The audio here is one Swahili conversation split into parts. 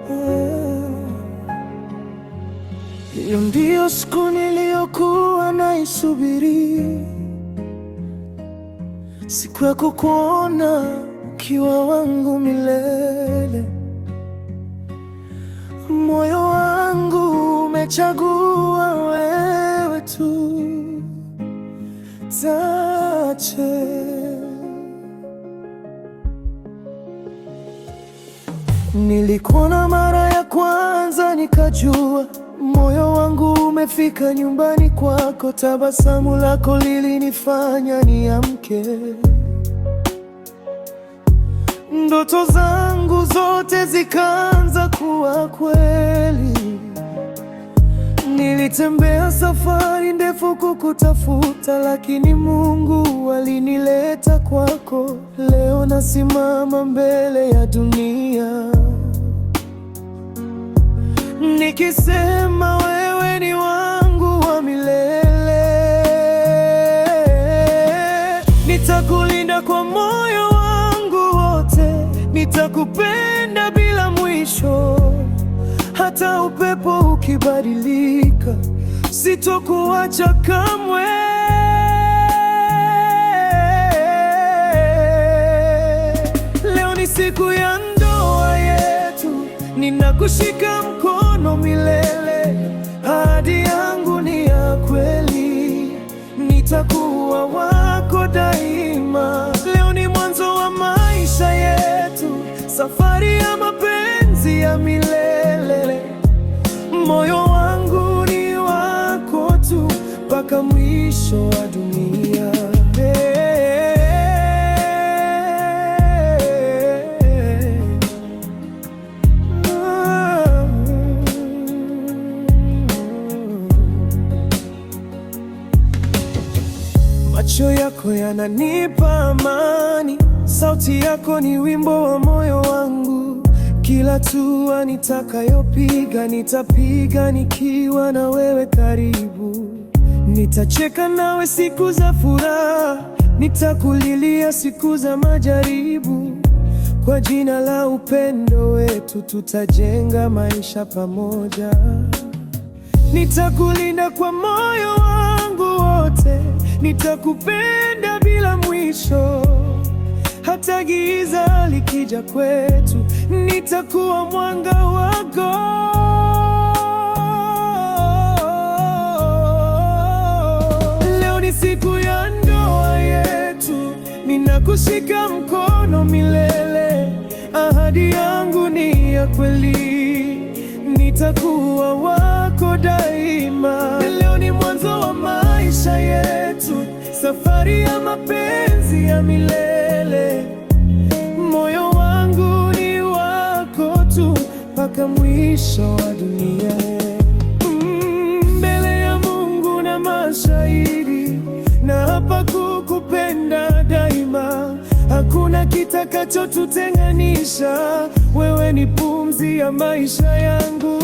Ah. Hiyo ndiyo siku niliyokuwa naisubiri, siku ya kukuona ukiwa wangu milele. Moyo wangu umechagua wewe tu, Tache. Nilikuona mara ya kwanza nikajua moyo wangu umefika nyumbani kwako. Tabasamu lako lilinifanya niamke, ndoto zangu zote zikaanza kuwa kweli. Nilitembea safari ndefu kukutafuta, lakini Mungu alinileta kwako. Leo nasimama mbele ya dunia nikisema wewe ni wangu wa milele. Nitakulinda kwa moyo wangu wote, nitakupenda bila mwisho. Hata upepo ukibadilika, sitokuacha kamwe. Leo ni siku ya ndoa yetu, ninakushika mkono milele. Ahadi yangu ni ya kweli, nitakuwa wako daima. Leo ni mwanzo wa maisha yetu, safari ya mapenzi ya milele. Moyo wangu ni wako tu mpaka mwisho wa dunia. Macho yako yananipa amani, sauti yako ni wimbo wa moyo wangu. Kila hatua nitakayopiga, nitapiga nikiwa na wewe karibu. Nitacheka nawe siku za furaha, nitakulilia siku za majaribu. Kwa jina la upendo wetu tutajenga maisha pamoja. Nitakulinda kwa moyo wangu wote, nitakupenda bila mwisho. Hata giza likija kwetu, nitakuwa mwanga wako. Leo ni siku ya ndoa yetu, ninakushika mkono milele. Ahadi yangu ni ya kweli, nitakuwa wako daima. Leo ni mwanzo wa maisha yetu, safari ya mapenzi ya milele. Moyo wangu ni wako tu mpaka mwisho wa dunia. Mbele ya Mungu na mashahidi, naapa kukupenda daima. Hakuna kitakachotutenganisha. Wewe ni pumzi ya maisha yangu,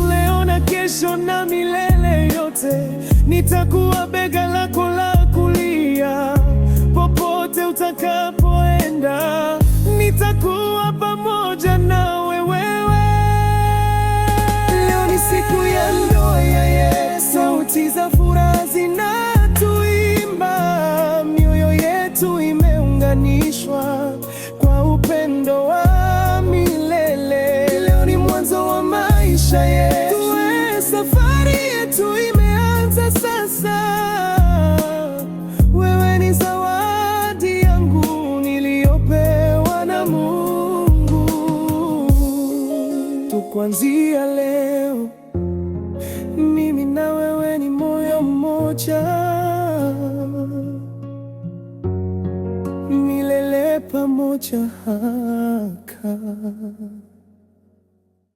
leo na kesho na milele yote. Nitakuwa bega lako la kulia, popote utakapoenda, nitakuwa pamoja nawe wewe. Leo ni siku ya ndoa ya Yesu, sauti za furaha zinatuimba, mioyo yetu imeunganishwa kwa upendo wa milele. Leo ni mwanzo wa maisha yetu, safari yetu imeanza sasa. Wewe ni zawadi yangu niliyopewa na Mungu. Kuanzia leo, mimi na wewe ni moyo mmoja, milele pamoja haka.